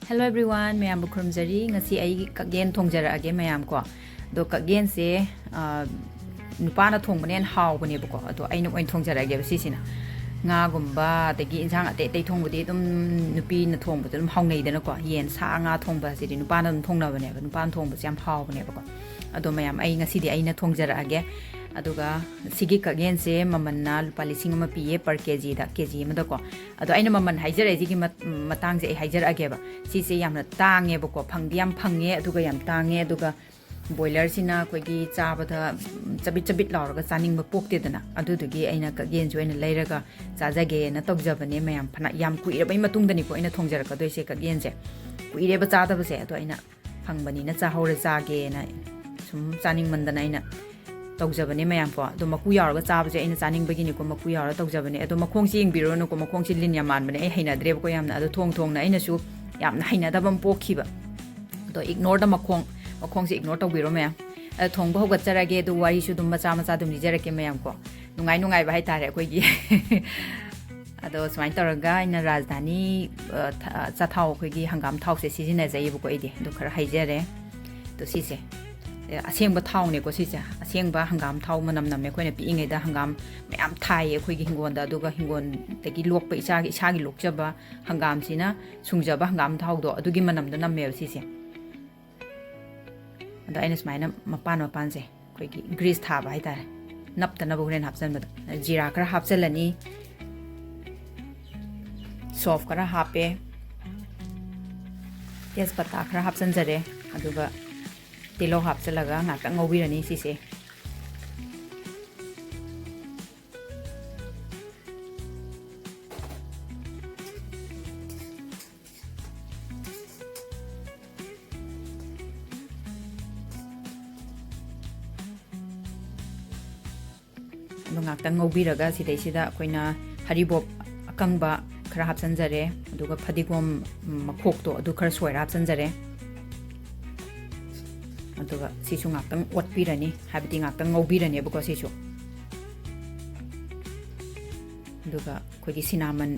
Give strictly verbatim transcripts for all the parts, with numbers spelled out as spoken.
Hello everyone, ꯃꯌꯥꯝꯕꯨ ꯈꯨꯔꯨꯝꯖꯔꯤ꯫ ꯉꯁꯤ ꯑꯩ ꯀꯛꯌꯦꯟ ꯊꯣꯡꯖꯔꯛꯑꯒꯦ ꯃꯌꯥꯝ ꯀꯣ꯫ ꯑꯗꯣ ꯀꯛꯌꯦꯟꯁꯦ, ꯑ, ꯅꯨꯄꯥꯅ ꯊꯣꯡꯕꯅ ꯍꯦꯟꯅ ꯍꯥꯎꯕꯅꯦꯕꯀꯣ꯫ ꯑꯗꯣ ꯑꯩꯅ ꯑꯣꯏꯅ ꯊꯣꯡꯖꯔꯛꯑꯒꯦꯕ ꯁꯤꯁꯤꯅ꯫ ꯉꯥꯒꯨꯝꯕ, ꯑꯗꯒꯤ ꯏꯟꯁꯥꯡ ꯑꯇꯩ ꯑꯇꯩ ꯊꯣꯡꯕꯗꯤ ꯑꯗꯨꯝ ꯅꯨꯄꯤꯅ ꯊꯣꯡꯕꯗ ꯑꯗꯨꯝ ꯍꯥꯎꯅꯩꯗꯅꯀꯣ꯫ ꯌꯦꯟ, ꯁꯥ, ꯉꯥ ꯊꯣꯡꯕ ꯑꯁꯤꯗꯤ ꯅꯨꯄꯥꯅ ꯑꯗꯨꯝ ꯊꯣꯡꯅꯕꯅꯦꯕ꯫ ꯅꯨꯄꯥꯅ ꯊꯣꯡꯕꯁꯦ ꯌꯥꯝ ꯍꯥꯎꯕꯅꯦꯕꯀꯣ꯫ ꯑꯗꯣ ꯃꯌꯥꯝ, ꯑꯩ ꯉꯁꯤꯗꯤ ꯑꯩꯅ ꯊꯣꯡꯖꯔꯛꯑꯒꯦ꯫ ꯑꯗꯨꯒ ꯁꯤꯒꯤ ꯀꯛꯌꯦꯟꯁꯦ ꯃꯃꯜꯅ ꯂꯨꯄꯥ ꯂꯤꯁꯤꯡ ꯑꯃ ꯄꯤꯌꯦ per ꯀꯦ ꯖꯤꯗ, ꯀꯦ ꯖꯤ ꯑꯃꯗꯀꯣ꯫ ꯑꯗꯣ ꯑꯩꯅ ꯃꯃꯜ ꯍꯥꯏꯖꯔꯛꯑꯦ, ꯁꯤꯒꯤ ꯃꯠ-, ꯃꯇꯥꯡꯁꯦ ꯑꯩ ꯍꯥꯏꯖꯔꯛꯑꯒꯦꯕ꯫ ꯁꯤꯁꯦ ꯌꯥꯝꯅ ꯇꯥꯡꯉꯦꯕꯀꯣ, ꯐꯪꯗꯤ ꯌꯥꯝ ꯐꯪꯉꯦ, ꯑꯗꯨꯒ ꯌꯥꯝ ꯇꯥꯡꯉꯦ꯫ ꯑꯗꯨꯒ ꯕꯣꯏꯂꯔꯁꯤꯅ ꯑꯩꯈꯣꯏꯒꯤ ꯆꯥꯕꯗ, ꯎꯝ, ꯆꯕꯤꯠ ꯆꯕꯤꯠ ꯂꯥꯎꯔꯒ ꯆꯥꯅꯤꯡꯕ ꯄꯣꯛꯇꯦꯗꯅ, ꯑꯗꯨꯗꯨꯒꯤ ꯑꯩꯅ ꯀꯛꯌꯦꯟꯁꯦ ꯑꯣꯏꯅ ꯂꯩꯔꯒ ꯆꯥꯖꯒꯦꯅ ꯇꯧꯖꯕꯅꯦ ꯃꯌꯥꯝ꯫ ꯐꯅ ꯌꯥꯝ ꯀꯨꯏꯔꯕꯩ ꯃꯇꯨꯡꯗꯅꯤꯀꯣ ꯑꯩꯅ ꯊꯣꯡꯖꯔꯛꯀꯗꯣꯏꯁꯦ ꯀꯛꯌꯦꯟꯁꯦ꯫ ꯀꯨꯏꯔꯦꯕ ꯆꯥꯗꯕꯁꯦ, ꯑꯗꯣ ꯑꯩꯅ ꯐꯪꯕꯅꯤꯅ ꯆꯥꯍꯧꯔ ꯆꯥꯒꯦꯅ ꯁꯨꯝ ꯆꯥꯅꯤꯡꯃꯟꯗꯅ ꯑꯩꯅ ꯇꯧꯖꯕꯅꯦ ꯃꯌꯥꯝ ꯀꯣ꯫ ꯑꯗꯣ ꯃꯀꯨ ꯌꯥꯎꯔꯒ ꯆꯥꯕꯁꯦ ꯑꯩꯅ ꯆꯥꯅꯤꯡꯕꯒꯤꯅꯤꯀꯣ ꯃꯀꯨ ꯌꯥꯎꯔꯒ ꯇꯧꯖꯕꯅꯦ꯫ ꯑꯗꯣ ꯃꯈꯣꯡꯁꯦ ꯌꯦꯡꯕꯤꯔꯨꯔꯅꯨꯀꯣ, ꯃꯈꯣꯡꯁꯦ ꯂꯤꯟ ꯌꯥꯝ ꯃꯥꯟꯕꯅꯦ, ꯑꯩ ꯍꯩꯅꯗ꯭ꯔꯦꯕꯀꯣ ꯌꯥꯝꯅ꯫ ꯑꯗꯣ ꯊꯣꯡ ꯊꯣꯡꯅ ꯑꯩꯅꯁꯨ ꯌꯥꯝꯅ ꯍꯩꯅꯗꯕ ꯑꯃ ꯄꯣꯛꯈꯤꯕ꯫ ꯑꯗꯣ ignoreꯗ ꯃꯈꯣꯡ, ꯃꯈꯣꯡꯁꯦ ignore ꯇꯧꯕꯤꯔꯣ ꯃꯌꯥꯝ꯫ ꯑꯗꯣ ꯊꯣꯡꯕ ꯍꯧꯒꯠꯆꯔꯒꯦ, ꯑꯗꯨ ꯋꯥꯔꯤꯁꯨ ꯑꯗꯨꯝ ꯃꯆꯥ ꯃꯆꯥ ꯑꯗꯨꯝ ꯂꯤꯖꯔꯛꯀꯦ ꯃꯌꯥꯝ ꯀꯣ꯫ ꯅꯨꯡꯉꯥꯏ ꯅꯨꯡꯉꯥꯏꯕ ꯍꯥꯏꯇꯥꯔꯦ ꯑꯩꯈꯣꯏꯒꯤ꯫ ꯑꯗꯣ ꯁꯨꯃꯥꯏꯅ ꯇꯧꯔꯒ ꯑꯩꯅ ꯔꯥꯖꯙꯥꯅꯤ, ꯑ, ꯊ-, ꯑ, ꯆꯥꯊꯥꯎ, ꯑꯩꯈꯣꯏꯒꯤ ꯍꯪꯒꯥꯝ ꯊꯥꯎꯁꯦ ꯁꯤꯖꯤꯟꯅꯖꯩꯌꯦꯕꯀꯣ ꯑꯩꯗꯤ꯫ ꯑꯗꯣ ꯈꯔ ꯍꯩꯖꯔꯦ꯫ ꯑꯗꯣ ꯁꯤꯁꯦ, ꯑꯦ, ꯑꯁꯦꯡꯕ ꯊꯥꯎꯅꯦꯀꯣ ꯁꯤꯁꯦ꯫ ꯑꯁꯦꯡꯕ ꯍꯪꯒꯥꯝ ꯊꯥꯎ ꯃꯅꯝ ꯅꯝꯃꯦ꯫ ꯑꯩꯈꯣꯏꯅ ꯄꯤꯛꯏꯉꯩꯗ ꯍꯪꯒꯥꯝ ꯃꯌꯥꯝ ꯊꯥꯏꯌꯦ ꯑꯩꯈꯣꯏꯒꯤ ꯍꯤꯡꯒꯣꯜꯗ꯫ ꯑꯗꯨꯒ ꯍꯤꯡꯒꯣꯜꯗꯒꯤ ꯂꯣꯛꯄ ꯏꯆꯥꯒꯤ, ꯏꯁꯥꯒꯤ ꯂꯣꯛꯆꯕ ꯍꯪꯒꯥꯝꯁꯤꯅ ꯁꯨꯡꯖꯕ ꯍꯪꯒꯥꯝ ꯊꯥꯎꯗꯣ, ꯑꯗꯨꯒꯤ ꯃꯅꯝꯗꯣ ꯅꯝꯃꯦꯕ ꯁꯤꯁꯦ꯫ ꯑꯗꯣ ꯑꯩꯅ ꯁꯨꯃꯥꯏꯅ ꯃꯄꯥꯟ ꯃꯄꯥꯟꯁꯦ ꯑꯩꯈꯣꯏꯒꯤ grease ꯊꯥꯕ ꯍꯥꯏꯇꯥꯔꯦ, ꯅꯞꯇꯅꯕ ꯍꯣꯔꯦꯟ ꯍꯥꯞꯆꯟꯕꯗ꯫ ꯖꯤꯔꯥ ꯈꯔ ꯍꯥꯞꯆꯜꯂꯅꯤ, ꯁꯣꯐ ꯈꯔ ꯍꯥꯞꯄꯦ, ꯇꯦꯖꯄꯇꯥ ꯈꯔ ꯍꯥꯞꯆꯟꯖꯔꯦ, ꯑꯗꯨꯒ ꯇꯤꯜꯍꯧ ꯍꯥꯞꯆꯜꯂꯒ ꯉꯥꯛꯇꯪ ꯉꯧꯕꯤꯔꯅꯤ ꯁꯤꯁꯦ꯫ ꯑꯗꯣ ꯉꯥꯛꯇꯪ ꯉꯧꯕꯤꯔꯒ ꯁꯤꯗꯩꯁꯤꯗ ꯑꯩꯈꯣꯏꯅ ꯍꯔꯤꯕꯣꯞ ꯑꯀꯪꯕ ꯈꯔ ꯍꯥꯞꯆꯟꯖꯔꯦ, ꯑꯗꯨꯒ ꯐꯗꯤꯒꯣꯝ, ꯎꯝ, ꯃꯈꯣꯛꯇꯣ ꯑꯗꯨ ꯈꯔ ꯁꯣꯏꯔ ꯍꯥꯞꯆꯟꯖꯔꯦ꯫ ꯑꯗꯨꯒ ꯁꯤꯁꯨ ꯉꯥꯛꯇꯪ ꯑꯣꯠꯄꯤꯔꯅꯤ, ꯍꯥꯏꯕꯗꯤ ꯉꯥꯛꯇꯪ ꯉꯧꯕꯤꯔꯅꯦꯕꯀꯣ ꯁꯤꯁꯨ꯫ ꯑꯗꯨꯒ ꯑꯩꯈꯣꯏꯒꯤ cinnamon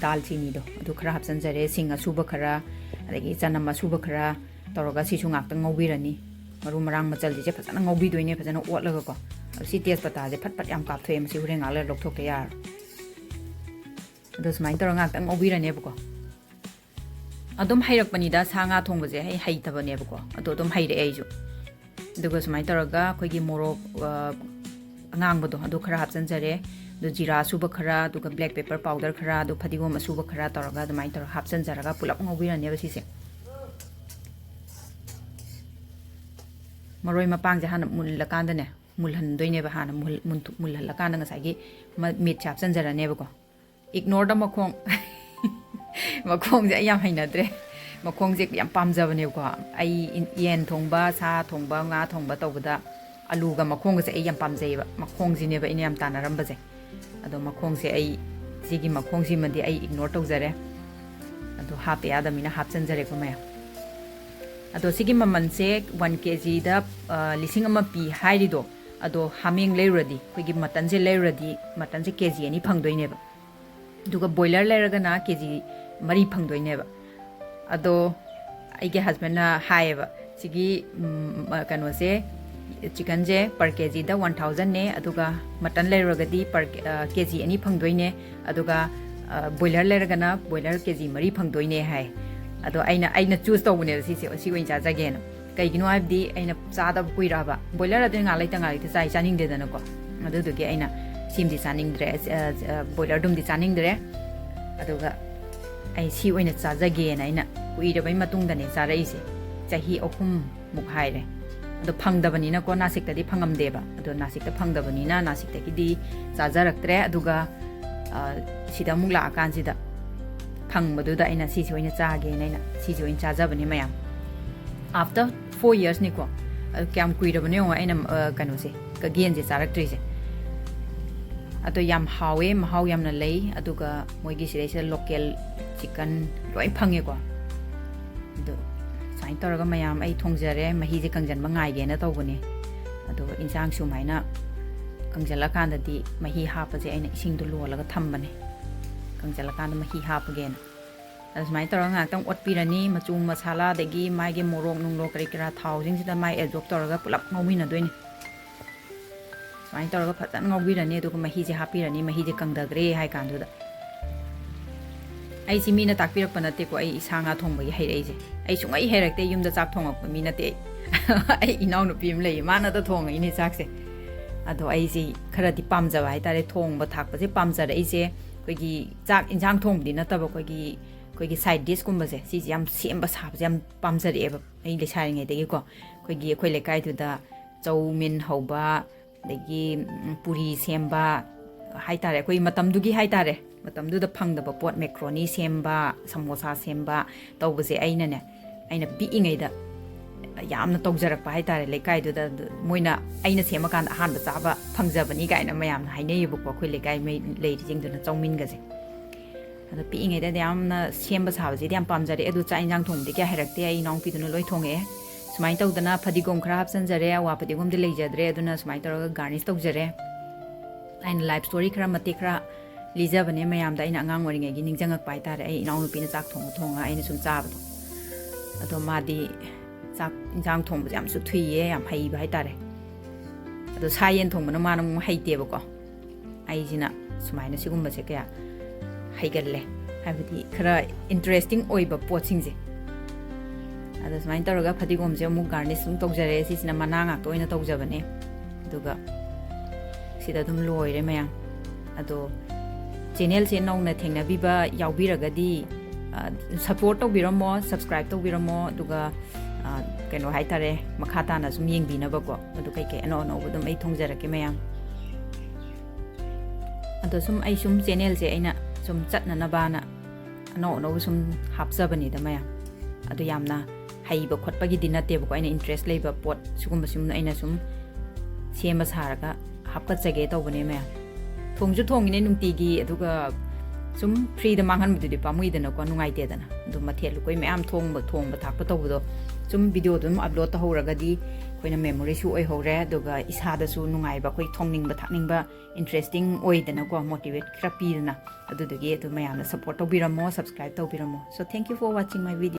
ꯗꯥꯜ ꯆꯤꯅꯤꯗꯣ ꯑꯗꯨ ꯈꯔ ꯍꯥꯞꯆꯤꯟꯖꯔꯦ, ꯁꯤꯡ ꯑꯁꯨꯕ ꯈꯔ, ꯑꯗꯒꯤ ꯆꯅꯝ ꯑꯁꯨꯕ ꯈꯔ ꯇꯧꯔꯒ ꯁꯤꯁꯨ ꯉꯥꯛꯇꯪ ꯉꯧꯕꯤꯔꯅꯤ꯫ ꯃꯔꯨ ꯃꯔꯥꯡ ꯃꯆꯜꯁꯤꯡꯁꯦ ꯐꯖꯅ ꯉꯧꯕꯤꯗꯣꯏꯅꯦ, ꯐꯖꯅ ꯑꯣꯠꯂꯒꯀꯣ꯫ ꯑꯗꯣ ꯁꯤ ꯇꯦꯖꯄꯇꯥꯁꯦ ꯐꯠ ꯐꯠ ꯌꯥꯝ ꯀꯥꯞꯊꯣꯛꯑꯦ, ꯃꯁꯤ ꯍꯣꯔꯦꯟ ꯉꯥꯛ ꯂꯩꯔ ꯂꯧꯊꯣꯛꯇ ꯌꯥꯔꯔꯣꯏ꯫ ꯑꯗꯣ ꯁꯨꯃꯥꯏꯅ ꯇꯧꯔꯒ ꯉꯥꯛꯇꯪ ꯉꯧꯕꯤꯔꯅꯦꯕꯀꯣ꯫ ꯑꯗꯨꯝ ꯍꯩꯔꯛꯄꯅꯤꯗ, ꯁꯥ ꯉꯥ ꯊꯣꯡꯕꯁꯦ ꯑꯩ ꯍꯩꯇꯕꯅꯦꯕꯀꯣ, ꯑꯗꯣ ꯑꯗꯨꯝ ꯍꯩꯔꯛꯑꯦ ꯑꯩꯁꯨ꯫ ꯑꯗꯨꯒ ꯁꯨꯃꯥꯏꯅ ꯇꯧꯔꯒ ꯑꯩꯈꯣꯏꯒꯤ ꯃꯣꯔꯣꯛ, ꯑ, ꯑꯉꯥꯡꯕꯗꯣ ꯑꯗꯨ ꯈꯔ ꯍꯥꯞꯆꯤꯟꯖꯔꯦ꯫ ꯑꯗꯨ ꯖꯤꯔꯥ ꯑꯁꯨꯕ ꯈꯔ, ꯑꯗꯨꯒ black pepper powder ꯈꯔ, ꯑꯗꯨ ꯐꯗꯤꯒꯣꯝ ꯑꯁꯨꯕ ꯈꯔ ꯇꯧꯔꯒ ꯑꯗꯨꯃꯥꯏꯅ ꯇꯧꯔꯒ ꯍꯥꯞꯆꯤꯟꯖꯔꯒ ꯄꯨꯂꯞ ꯉꯧꯕꯤꯔꯅꯦꯕ ꯁꯤꯁꯦ꯫ ꯃꯔꯣꯏ ꯃꯄꯥꯡꯁꯦ ꯍꯥꯟꯅ ꯃꯨꯜꯂꯀꯥꯟꯗꯅꯦ, ꯃꯨꯜꯍꯟꯗꯣꯏꯅꯦꯕ, ꯍꯥꯟꯅ ꯃꯨꯜ-, ꯃꯨꯟꯊꯣꯛ-, ꯃꯨꯜꯍꯜꯂꯀꯥꯟꯗ ꯉꯁꯥꯏꯒꯤ ꯃ-, meatꯁꯦ ꯍꯥꯞꯆꯤꯟꯖꯔꯅꯦꯕꯀꯣ꯫ Ignore the ꯃꯈꯣꯡ꯫ ꯃꯈꯣꯡꯁꯦ ꯑꯩ ꯌꯥꯝ ꯍꯩꯅꯗ꯭ꯔꯦ꯫ ꯃꯈꯣꯡꯁꯦ ꯌꯥꯝ ꯄꯥꯝꯖꯕꯅꯦꯕꯀꯣ꯫ ꯑꯩ ꯏꯟ-, ꯌꯦꯟ ꯊꯣꯡꯕ, ꯁꯥ ꯊꯣꯡꯕ, ꯉꯥ ꯊꯣꯡꯕ ꯇꯧꯕꯗ ꯑꯂꯨꯒ ꯃꯈꯣꯡꯒꯁꯦ ꯑꯩ ꯌꯥꯝ ꯄꯥꯝꯖꯩꯌꯦꯕ꯫ ꯃꯈꯣꯡꯁꯤꯅꯦꯕ ꯑꯩꯅ ꯌꯥꯝ ꯇꯥꯟꯅꯔꯝꯕꯁꯦ꯫ ꯑꯗꯣ ꯃꯈꯣꯡꯁꯦ ꯑꯩ, ꯁꯤꯒꯤ ꯃꯈꯣꯡꯁꯤꯃꯗꯤ ꯑꯩ ignore ꯇꯧꯖꯔꯦ꯫ ꯑꯗꯣ ꯍꯥꯞꯇ ꯌꯥꯗꯕꯅꯤꯅ ꯍꯥꯞꯆꯤꯟꯖꯔꯦꯀꯣ ꯃꯌꯥꯝ꯫ ꯑꯗꯣ ꯁꯤꯒꯤ ꯃꯃꯜꯁꯦ one kgꯗ, ꯑ, ꯂꯤꯁꯤꯡ ꯑꯃ ꯄꯤ ꯍꯥꯏꯔꯤꯗꯣ, ꯑꯗꯣ ꯍꯥꯃꯦꯡ ꯂꯩꯔꯨꯔꯗꯤ, ꯑꯩꯈꯣꯏꯒꯤ muttonꯁꯦ ꯂꯩꯔꯨꯔꯗꯤ, muttonꯁꯦ KG ꯑꯅꯤ ꯐꯪꯗꯣꯏꯅꯦꯕ꯫ ꯑꯗꯨꯒ boiler ꯂꯩꯔꯒꯅ KG ꯃꯔꯤ ꯐꯪꯗꯣꯏꯅꯦꯕ꯫ ꯑꯗꯣ ꯑꯩꯒꯤ husbandꯅ ꯍꯥꯏꯌꯦꯕ, "ꯁꯤꯒꯤ, ꯎꯝ, ꯃ-, ꯀꯩꯅꯣꯁꯦ, chickenꯁꯦ per kgꯗ one thousandꯅꯦ, ꯑꯗꯨꯒ mutton ꯂꯩꯔꯨꯔꯒꯗꯤ per, ꯑ, KG ꯑꯅꯤ ꯐꯪꯗꯣꯏꯅꯦ, ꯑꯗꯨꯒ, ꯑ, boiler ꯂꯩꯔꯒꯅ boiler KG ꯃꯔꯤ ꯐꯪꯗꯣꯏꯅꯦ" ꯍꯥꯏ꯫ ꯑꯗꯣ ꯑꯩꯅ, ꯑꯩꯅ choose ꯇꯧꯕꯅꯦꯕ ꯁꯤꯁꯦ, ꯁꯤ ꯑꯣꯏꯅ ꯆꯥꯖꯒꯦꯅ꯫ ꯀꯩꯒꯤꯅꯣ ꯍꯥꯏꯕꯗꯤ ꯑꯩꯅ ꯆꯥꯗꯕ ꯀꯨꯏꯔꯛꯑꯕ꯫ Boiler ꯑꯗꯨꯗꯤ ꯉꯥꯏꯍꯥꯛ ꯂꯩꯇ ꯉꯥꯏꯍꯥꯛ ꯂꯩꯇ ꯆꯥꯏ, ꯆꯥꯅꯤꯡꯗꯦꯗꯅꯀꯣ꯫ ꯑꯗꯨꯗꯨꯒꯤ ꯑꯩꯅ ꯁꯤꯃꯗꯤ ꯆꯥꯅꯤꯡꯗ꯭ꯔꯦ, ꯑ, ꯑ, boilerꯗꯨꯃꯗꯤ ꯆꯥꯅꯤꯡꯗ꯭ꯔꯦ꯫ ꯑꯗꯨꯒ ꯑꯩ ꯁꯤ ꯑꯣꯏꯅ ꯆꯥꯖꯒꯦꯅ ꯑꯩꯅ ꯀꯨꯏꯔꯕꯩ ꯃꯇꯨꯡꯗꯅꯦ ꯆꯥꯔꯛꯏꯁꯦ꯫ ꯆꯍꯤ ꯑꯍꯨꯝꯃꯨꯛ ꯍꯥꯏꯔꯦ꯫ ꯑꯗꯣ ꯐꯪꯗꯕꯅꯤꯅꯀꯣ, ꯅꯥꯁꯤꯛꯇꯗꯤ ꯐꯪꯉꯝꯗꯦꯕ꯫ ꯑꯗꯣ ꯅꯥꯁꯤꯛꯇ ꯐꯪꯗꯕꯅꯤꯅ ꯅꯥꯁꯤꯛꯇꯒꯤꯗꯤ ꯆꯥꯖꯔꯛꯇ꯭ꯔꯦ꯫ ꯑꯗꯨꯒ, ꯑ, ꯁꯤꯗ ꯑꯃꯨꯛ ꯂꯥꯛꯑꯀꯥꯟꯁꯤꯗ ꯐꯪꯕꯗꯨꯗ ꯑꯩꯅ ꯁꯤꯁꯦ ꯑꯣꯏꯅ ꯆꯥꯒꯦꯅ ꯑꯩꯅ ꯁꯤꯁꯦ ꯑꯣꯏꯅ ꯆꯥꯖꯕꯅꯦ ꯃꯌꯥꯝ꯫ After four yearsꯅꯤꯀꯣ꯫ ꯑꯗꯨ ꯀꯌꯥꯝ ꯀꯨꯏꯔꯕꯅꯣ ꯌꯦꯡꯉꯣ ꯑꯩꯅ, ꯑ, ꯀꯩꯅꯣꯁꯦ, ꯀꯒꯦꯟꯁꯦ ꯆꯥꯔꯛꯇ꯭ꯔꯤꯁꯦ꯫ ꯑꯗꯣ ꯌꯥꯝ ꯍꯥꯎꯋꯦ, ꯃꯍꯥꯎ ꯌꯥꯝꯅ ꯂꯩ꯫ ꯑꯗꯨꯒ ꯃꯣꯏꯒꯤ ꯁꯤꯗꯩꯁꯤꯗ local chicken ꯂꯣꯏ ꯐꯪꯉꯦꯀꯣ꯫ ꯑꯗꯣ ꯁꯨꯃꯥꯏꯅ ꯇꯧꯔꯒ ꯃꯌꯥꯝ ꯑꯩ ꯊꯣꯡꯖꯔꯦ꯫ ꯃꯍꯤꯁꯦ ꯀꯪꯁꯤꯟꯕ ꯉꯥꯏꯒꯦꯅ ꯇꯧꯕꯅꯦ꯫ ꯑꯗꯨꯒ ꯏꯟꯁꯥꯡ ꯁꯨꯃꯥꯏꯅ ꯀꯪꯁꯤꯜꯂꯀꯥꯟꯗꯗꯤ ꯃꯍꯤ ꯍꯥꯞꯄꯁꯦ ꯑꯩꯅ ꯏꯁꯤꯡꯗꯣ ꯂꯣꯜꯂꯒ ꯊꯝꯕꯅꯦ꯫ ꯆꯠꯂꯀꯥꯟꯗ ꯃꯍꯤ ꯍꯥꯞꯄꯒꯦꯅ꯫ ꯑꯗ ꯁꯨꯃꯥꯏꯅ ꯇꯧꯔꯒ ꯉꯥꯏꯍꯥꯛꯇꯪ ꯑꯣꯠꯄꯤꯔꯅꯤ꯫ ꯃꯆꯨ ꯃꯁꯥꯂꯥ ꯑꯗꯒꯤ ꯃꯥꯒꯤ ꯃꯣꯔꯣꯛ ꯅꯨꯡꯂꯣꯛ ꯀꯔꯤ ꯀꯔꯥ ꯊꯥꯎꯁꯤꯡꯁꯤꯗ ꯃꯥꯏ ꯑꯦꯕꯖꯣꯔꯕ ꯇꯧꯔꯒ ꯄꯨꯂꯞ ꯉꯧꯃꯤꯟꯅꯗꯣꯏꯅꯤ꯫ ꯁꯨꯃꯥꯏꯅ ꯇꯧꯔꯒ ꯐꯖꯅ ꯉꯧꯕꯤꯔꯅꯤ꯫ ꯑꯗꯨꯒ ꯃꯍꯤꯁꯦ ꯍꯥꯞꯄꯤꯔꯅꯤ꯫ ꯃꯍꯤꯁꯦ ꯀꯪꯊꯈ꯭ꯔꯦ ꯍꯥꯏ ꯀꯥꯟꯗꯨꯗ, ꯑꯩꯁꯤ ꯃꯤꯅ ꯇꯥꯛꯄꯤꯔꯛꯄ ꯅꯠꯇꯦꯀꯣ, ꯑꯩ ꯏꯁꯥ ꯉꯥ ꯊꯣꯡꯕꯒꯤ ꯍꯩꯔꯛꯏꯁꯦ꯫ ꯑꯩ ꯁꯨꯡꯍꯩ ꯍꯩꯔꯛꯇꯦ, ꯌꯨꯝꯗ ꯆꯥꯛ ꯊꯣꯡꯉꯛꯄ ꯃꯤ ꯅꯠꯇꯦ ꯑꯩ꯫ ꯑꯩ ꯏꯅꯥꯎꯅꯨꯄꯤ ꯑꯃ ꯂꯩꯌꯦ, ꯃꯥꯅꯗ ꯊꯣꯡꯉꯛꯏꯅꯦ ꯆꯥꯛꯁꯦ꯫ ꯑꯗꯣ ꯑꯩꯁꯦ ꯈꯔꯗꯤ ꯄꯥꯝꯖꯕ ꯍꯥꯏꯇꯥꯔꯦ, ꯊꯣꯡꯕ ꯊꯥꯛꯄꯁꯦ ꯄꯥꯝꯖꯔꯛꯏꯁꯦ꯫ ꯑꯩꯈꯣꯏꯒꯤ ꯆꯥꯛ ꯏꯟꯁꯥꯡ ꯊꯣꯡꯕꯗꯤ ꯅꯠꯇꯕ, ꯑꯩꯈꯣꯏꯒꯤ, ꯑꯩꯈꯣꯏꯒꯤ ꯁꯥꯏꯠ ꯗꯤꯁꯀꯨꯝꯕꯁꯦ, ꯁꯤꯁꯦ ꯌꯥꯝ ꯁꯦꯝꯕ ꯁꯥꯕꯁꯦ ꯌꯥꯝ ꯄꯥꯝꯖꯔꯛꯑꯦꯕ ꯑꯩ ꯂꯩꯁꯥꯔꯤꯉꯩꯗꯒꯤꯀꯣ꯫ ꯑꯩꯈꯣꯏꯒꯤ, ꯑꯩꯈꯣꯏ ꯂꯩꯀꯥꯏꯗꯨꯗ ꯆꯧ ꯃꯤꯟ ꯍꯧꯕ, ꯑꯗꯒꯤ, ꯎꯝ, ꯄꯨꯔꯤ ꯁꯦꯝꯕ ꯍꯥꯏꯇꯥꯔꯦ, ꯑꯩꯈꯣꯏ ꯃꯇꯝꯗꯨꯒꯤ ꯍꯥꯏꯇꯥꯔꯦ, ꯃꯇꯝꯗꯨꯗ ꯐꯪꯗꯕ ꯄꯣꯠ, ꯃꯦꯀ꯭ꯔꯣꯅꯤ ꯁꯦꯝꯕ, ꯁꯃꯣꯁꯥ ꯁꯦꯝꯕ ꯇꯧꯕꯁꯦ ꯑꯩꯅꯅꯦ, ꯑꯩꯅ ꯄꯤꯛꯏꯉꯩꯗ ꯌꯥꯝꯅ ꯇꯧꯖꯔꯛꯄ ꯍꯥꯏꯇꯥꯔꯦ꯫ ꯂꯩꯀꯥꯏꯗꯨꯗ ꯑꯗꯨ ꯃꯣꯏꯅ ꯑꯩꯅ ꯁꯦꯝꯃꯀꯥꯟꯗ ꯑꯍꯥꯟꯕ ꯆꯥꯕ ꯐꯪꯖꯕꯅꯤ ꯀꯥꯏꯅ ꯃꯌꯥꯝꯅ ꯍꯥꯏꯅꯩꯌꯦꯕꯀꯣ, ꯑꯩꯈꯣꯏ ꯂꯩꯀꯥꯏ ꯃꯩ ꯂꯩꯔꯤꯁꯤꯡꯗꯨꯅ ꯆꯧꯃꯤꯟꯒꯁꯦ꯫ ꯑꯗꯣ ꯄꯤꯛꯏꯉꯩꯗꯗꯤ ꯌꯥꯝꯅ ꯁꯦꯝꯕ ꯁꯥꯕꯁꯤꯗꯤ ꯌꯥꯝ ꯄꯥꯝꯖꯔꯛꯑꯦ꯫ ꯑꯗꯨ ꯆꯥꯛ ꯏꯟꯁꯥꯡ ꯊꯣꯡꯕꯗꯤ ꯀꯌꯥ ꯍꯩꯔꯛꯇꯦ, ꯑꯩ ꯏꯅꯥꯎꯅꯨꯄꯤꯗꯨꯅ ꯂꯣꯏ ꯊꯣꯡꯉꯛꯑꯦ꯫ ꯁꯨꯃꯥꯏꯅ ꯇꯧꯗꯅ ꯐꯗꯤꯒꯣꯝ ꯈꯔ ꯍꯥꯞꯆꯤꯟꯖꯔꯦ, ꯑꯋꯥ ꯐꯗꯤꯒꯣꯝꯗꯤ ꯂꯩꯖꯗ꯭ꯔꯦ, ꯑꯗꯨꯅ ꯁꯨꯃꯥꯏꯅ ꯇꯧꯔꯒ ꯒꯥꯔꯅꯤꯁ ꯇꯧꯖꯔꯦ꯫ ꯑꯩꯅ ꯂꯥꯏꯐ ꯁ꯭ꯇꯣꯔꯤ ꯈꯔ, ꯃꯇꯦꯛ ꯈꯔ ꯂꯤꯖꯕꯅꯦ ꯃꯌꯥꯝꯗ, ꯑꯩꯅ ꯑꯉꯥꯡ ꯑꯣꯏꯔꯤꯉꯩꯒꯤ ꯅꯤꯡꯁꯤꯡꯉꯛꯄ ꯍꯥꯏꯇꯥꯔꯦ, ꯑꯩ ꯏꯅꯥꯎꯅꯨꯄꯤꯅ ꯆꯥꯛ ꯊꯣꯡꯉ ꯊꯣꯡꯉ ꯑꯩꯅ ꯁꯨꯝ ꯆꯥꯕꯗꯣ꯫ ꯑꯗꯣ ꯃꯥꯗꯤ ꯆꯥꯛ ꯏꯟꯁꯥꯡ ꯊꯣꯡꯕꯁꯦ ꯌꯥꯝꯁꯨ ꯊꯨꯏꯌꯦ, ꯌꯥꯝ ꯍꯩꯕ ꯍꯥꯏꯇꯥꯔꯦ꯫ ꯑꯗꯣ ꯁꯥ ꯌꯦꯟ ꯊꯣꯡꯕꯅ ꯃꯥꯅ ꯑꯃꯨꯛ ꯍꯩꯇꯦꯕꯀꯣ꯫ ꯑꯩꯁꯤꯅ ꯁꯨꯃꯥꯏꯅ ꯁꯤꯒꯨꯝꯕꯁꯦ ꯀꯌꯥ ꯍꯩꯒꯜꯂꯦ, ꯍꯥꯏꯕꯗꯤ ꯈꯔ ꯏꯟꯇꯔꯦꯁꯇꯤꯡ ꯑꯣꯏꯕ ꯄꯣꯠꯁꯤꯡꯁꯦ꯫ ꯑꯗꯣ ꯁꯨꯃꯥꯏꯅ ꯇꯧꯔꯒ ꯐꯗꯤꯒꯣꯝꯁꯦ ꯑꯃꯨꯛ ꯒꯥꯔꯅꯤꯁ ꯑꯃꯨꯛ ꯇꯧꯖꯔꯦ꯫ ꯁꯤꯁꯤꯅ ꯃꯅꯥ ꯉꯥꯛꯇ ꯑꯣꯏꯅ ꯇꯧꯖꯕꯅꯦ꯫ ꯑꯗꯨꯒ ꯁꯤꯗ ꯑꯗꯨꯝ ꯂꯣꯏꯔꯦ ꯃꯌꯥꯝ꯫ ꯑꯗꯣ ꯆꯦꯅꯦꯜꯁꯦ ꯅꯧꯅ ꯊꯦꯡꯅꯕꯤꯕ ꯌꯥꯎꯕꯤꯔꯒꯗꯤ, ꯑ, ꯁꯞꯄꯣꯔꯠ ꯇꯧꯕꯤꯔꯝꯃꯣ, ꯁꯕꯁꯀ꯭ꯔꯥꯏꯕ ꯇꯧꯕꯤꯔꯝꯃꯣ, ꯑꯗꯨꯒ, ꯑ, ꯀꯩꯅꯣ ꯍꯥꯏꯇꯥꯔꯦ, ꯃꯈꯥ ꯇꯥꯅ ꯁꯨꯝ ꯌꯦꯡꯕꯤꯅꯕꯀꯣ꯫ ꯑꯗꯨ ꯀꯩꯀꯩ ꯑꯅꯧ ꯑꯅꯧꯕ ꯑꯗꯨꯝ ꯑꯩ ꯊꯣꯡꯖꯔꯛꯀꯦ ꯃꯌꯥꯝ꯫ ꯑꯗꯣ ꯁꯨꯝ ꯑꯩ ꯁꯨꯝ ꯆꯦꯅꯦꯜꯁꯦ ꯑꯩꯅ ꯁꯨꯝ ꯆꯠꯅꯅꯕꯅ ꯑꯅꯧ ꯑꯅꯧꯕ ꯁꯨꯝ ꯍꯥꯞꯆꯕꯅꯤꯗ ꯃꯌꯥꯝ꯫ ꯑꯗꯨ ꯌꯥꯝꯅ ꯍꯩꯕ ꯈꯣꯠꯄꯒꯤꯗꯤ ꯅꯠꯇꯦꯕꯀꯣ, ꯑꯩꯅ ꯏꯟꯇꯔꯦꯁ ꯂꯩꯕ ꯄꯣꯠ ꯁꯤꯒꯨꯝꯕ ꯁꯨꯝ ꯑꯩꯅ ꯁꯨꯝ ꯁꯦꯝꯕ ꯁꯥꯔꯒ ꯍꯥꯞꯀꯠꯆꯒꯦ ꯇꯧꯕꯅꯦ ꯃꯌꯥꯝ꯫ ꯊꯣꯡꯁꯨ ꯊꯣꯡꯉꯤꯅꯦ ꯅꯨꯡꯇꯤꯒꯤ, ꯑꯗꯨꯒ ꯁꯨꯝ ꯐ꯭ꯔꯤꯗ ꯃꯥꯡꯍꯟꯕꯗꯨꯗꯤ ꯄꯥꯝꯃꯨꯏꯗꯅꯀꯣ, ꯅꯨꯡꯉꯥꯏꯇꯦꯗꯅ꯫ ꯑꯗꯨ ꯃꯊꯦꯜ ꯂꯨꯀꯣꯏ ꯃꯌꯥꯝ ꯊꯣꯡꯕ, ꯊꯣꯡꯕ ꯊꯥꯛꯄ ꯇꯧꯕꯗꯣ ꯁꯨꯝ ꯚꯤꯗꯤꯑꯣꯗꯣ ꯑꯗꯨꯝ ꯑꯞꯂꯣꯗ ꯇꯧꯍꯧꯔꯒꯗꯤ ꯑꯩꯈꯣꯏꯅ ꯃꯦꯃꯣꯔꯤꯁꯨ ꯑꯣꯏꯍꯧꯔꯦ, ꯑꯗꯨꯒ ꯏꯁꯥꯗꯁꯨ ꯅꯨꯡꯉꯥꯏꯕ, ꯑꯩꯈꯣꯏ ꯊꯣꯡꯅꯤꯡꯕ ꯊꯥꯛꯅꯤꯡꯕ ꯏꯟꯇꯔꯦꯁꯇꯤꯡ ꯑꯣꯏꯗꯅꯀꯣ, ꯃꯣꯇꯤꯚꯦꯠ ꯈꯔ ꯄꯤꯗꯅ꯫ ꯑꯗꯨꯗꯨꯒꯤ ꯑꯗꯨ ꯃꯌꯥꯝꯅ ꯁꯞꯄꯣꯔꯠ ꯇꯧꯕꯤꯔꯝꯃꯣ, ꯁꯕꯁꯀ꯭ꯔꯥꯏꯕ ꯇꯧꯕꯤꯔꯝꯃꯣ꯫ So thank you for watching my video.